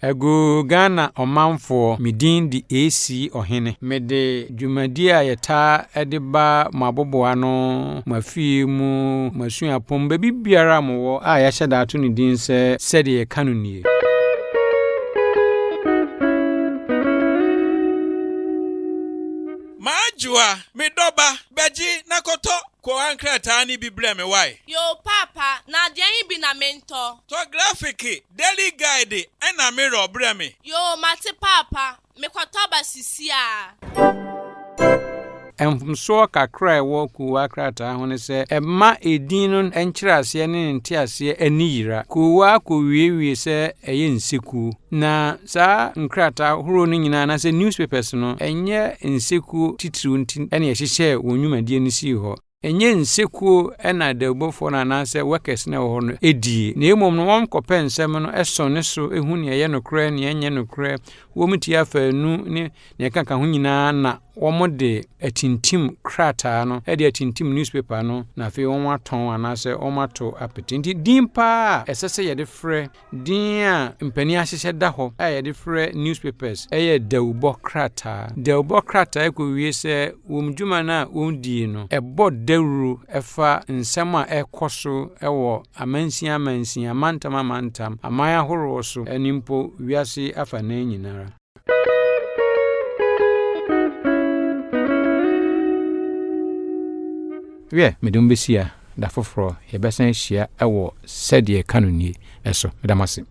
Agu Ghana ɔmanfoɔ, me din de AC Ɔhene. Mede dwumadie a yɛtaa de ba mo aboboano, mo afie mu, mo asuapɔn mu, baabi biara a mowɔ a yɛahyɛ da ato ne din sɛ Sɛdeɛ Yɛka No Nie. M'adwoa, me dɔba, bɛgye na kɔtɔ kowa nkrataa no bi brɛ me wae. Yoo paapa, na deɛn bi na mentɔ? Tɔ Grafeke, Daily Guide ɛna Mirror brɛ me. Yoo mate paapa, mekɔtɔ aba sisiaa. Mfomsoɔ kakra a ɛwɔ kuruwa krataa ho ne sɛ, ɛma edin no nkyerɛaseɛ ne ne nteaseɛ ani yera. Kuruwa kɔwiewie sɛ ɛyɛ nsekuo. Na saa nkrataa horow no nyinaa anaasɛ newspapers no, ɛnyɛ nsekuo titiriw nti na yɛhyehyɛɛ wɔn nnwumadie no sii hɔ. Ɛnyɛ nsekuo na adawubɔfoɔ no anaasɛ workers no a ɛwɔ hɔ no die, na mmom no wɔkɔpɛ nsɛm no sɔ ne so hu nea ɛyɛ nokorɛ, nea ɛnyɛ nokorɛ, wɔn ti afaanu ne nea ɛkeka ho nyinaa na wɔde atintim krataa no, de atintim newspaper no na afei wɔatɔn anaasɛ wɔato apete. Nti din paa a ɛsɛ sɛ yɛde frɛ Din a mpanin ahyehyɛ da hɔ a yɛde frɛ newspapers yɛ dawubɔ krataa. Dawubɔ krataa kɔwie sɛ wɔn dwuma no a wɔdie no, ɛbɔ dawuro fa nsɛm a ɛrekɔ so wɔ amansin amansin, amantam amantam, aman ahoroɔ so ne mpo wiase afanan nyinara. Wiɛ, mede mo bɛsi ha, da foforɔ yɛbɛsan ahyia wɔ Sɛdeɛ Ɛka No Nie so. Meda mo ase.